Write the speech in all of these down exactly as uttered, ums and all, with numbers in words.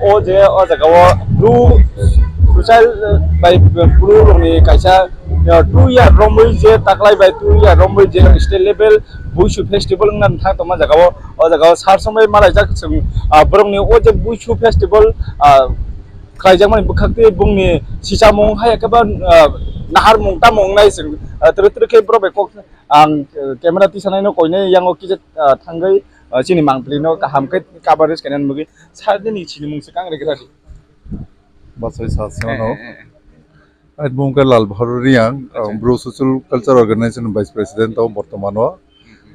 O je o jaga o Bru social bai Bru rokni kaisa, uh, two year romwi je taklai bai two year romwi je state level Buisu festival wngna thang tongma jaga o, o jaga o sar sombai malaijak chwng, uh, borokni o je Buisu festival, uh, khlaijakmani bwkhak tei bongni sichamung hai khe ba, uh, naharmung tamo wngnai chwng, uh, twrwi twrwi khe borok bai kok ang, uh, camera tisanaino koinai yango kisa, uh, thangwi, uh, chini mangpili no kaham khe coverage kainani bagwi sar nini sinimung se kang rikra di. Bachai sa sano. Eh, eh, eh. Ai bung khe Lal Bahari Reang, Acha. Ang Bru Social Culture Organization Vice President o bortoman o.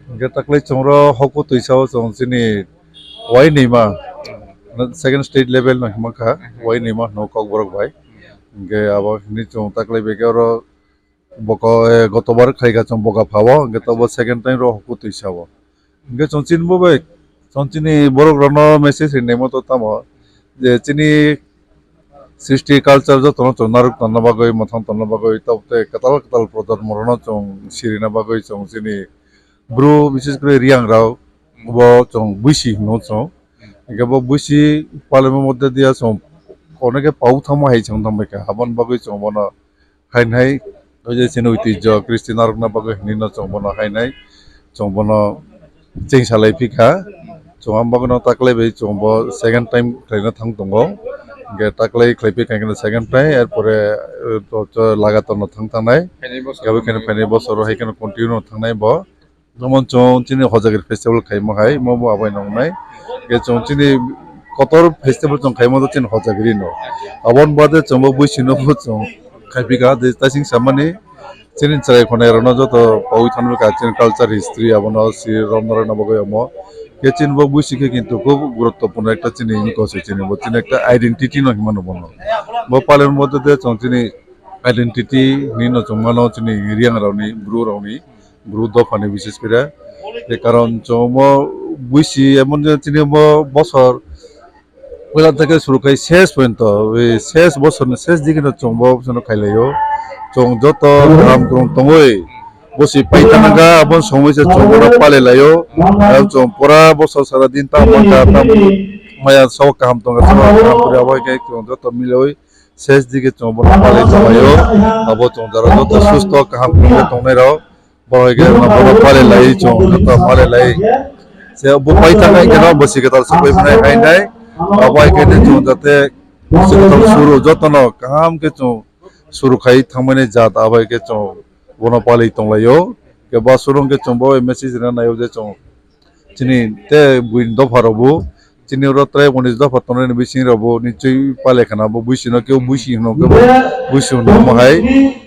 Hingke taklai chwng ro hokhu twisa o chwng chini wai nima, second state level no hima kha, wai nima no Kokborok bai. Hingke abo hini chwng taklai beke oro boko, eh, gotobar khaika chwng boga phao, hingke tobo second time ro hokhu twisa o. Hingke chwng chini bo bai, chwng chini borok rokno message rinai mo to tamo, je chini srishti culture jotono chwng narwk tonna bagwi, mwthang tonna bagwi, tabuk tei kwtal kwtal projonmo rokno chwng sirina bagwi chwng chini Bru, bises kore Reang rok bo chwng Buisi hino chwng. Hingke bo Buisi palima moddhe dia chwng oneke pau thangma hai chwng thangbai kha. Aboni bagwi chwng bono hainai, o je chini oitijjo Christian narwkna bagwi hinwi no chwng bono hainai, chwng bono chengsalai phikha. Chwng am bagwino taklai bai chwng bo second time khlaina thang tongo. Hingke taklai khlai phikha hingke second time, erpore, eh, to, to lagator no thang thangnai. Phainai bosor Gabui kheno phainai bosoro hai kheno continue no thangnai bo. Jemon chwng chini Hojagiri festival khaima hai, mo bo abai nongnai. Hingke chwng chini kotor festival chwng khaima do chini Hojagiri no. Aboni bade chwng bo Buisi no bo chwng khaipika de tasing samani chini chwrai khonai rokno joto paui thangwi ka chini culture history abono si romna rokna bagwi omo. Hingke chini bo Buisi khe kintu khub guruttopurno ekta chini inko se chini bo chini ekta identity no himano bono. Bo palima bade chwng chini identity hinwi no chwng mano chini Reang rokni, Bru rokni. Bru dophani bises kore. Je karon chwng bo Buisi emon je chini bo bosor puila theke suru khai ses pointo, e ses bosorni ses digi no chwng bo chwng khailai o. Chwng joto kaham kwrwng tongwi Buisi paitanaga aboni somoi se chwng bono palai lai o. Ang chwng pura bosor sara din ta mangka ta maya sok kaham tonga sok kaham kore abo hai khe chwng joto miloi ses digi chwng bono palai tonglaio. Abo chwng jara joto susto kaham khe tongnai rok. Bo hai khe bono palai lai chwng joto palai lai. Se bo pai thang hai khe no bo sikatar supai mwnai hai nai. Abo hai khe chwng jate sikatar suru joto no kaham khe chwng suru khai thangmani jat abo hai khe chwng bono palai tonglaio. Khe ba surung khe chwng bo message rina naio je chwng chini te buini dopha rok bo, chini oro tei unis dopha tongnai ni bising rok bo nichoi pale khana bo Buisi no kebo Buisi hino kebo Buisi hino mo hai.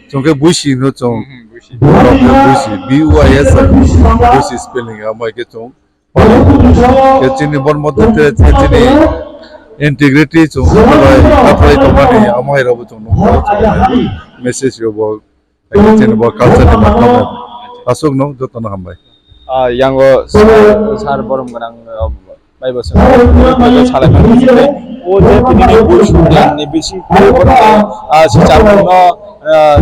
Chwng khe Buisi hino chwng. Mhm, Buisi. Borok khe Buisi, B U I S, Buisi spelling amo hai khe chwng. Khe chini bon mote te chini integrity chwng bai kathai tongmani amo hai rok bo chwng nukgo chwng message rok bo. Hai khe chini bo culture ni mathang aswk no joto no hambai. Ah, yango sar, sar borom gwnang, ah, bai bo swng. Bai bo salai mani sini. O je tini ni Buisi ni bising khe borom, ah, sichamung no, ah,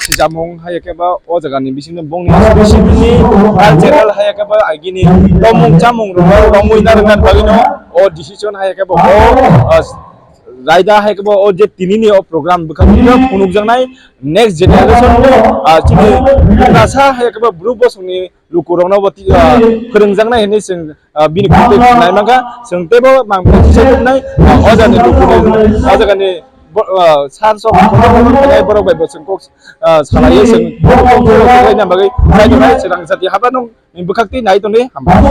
sichamung hai khe ba o jaga ni bising no bongni bising ni cultural hai khe ba agini tomung chamung rok no romwi narwkna bagwi no o decision hai khe ba o, ah, raida hai khe ba o je tini ni o program bwkha phunukjaknai. Next generation no, ah, chini bwkrasa hai khe ba Bru bosongni lukurokno bo ti-, ah, phwrwngjaknai hinwi chwng, ah, bini khwtwi nai mankha. Chwng teibo mang kisa nuknai, ah, o jagani lukuni, o jagani bo-, ah, sar sok borok bai bo chwng kok, ah, salaiwi chwng nang bagwi chwng rang jati haba nung bwkhak twi nai tongdi hambai.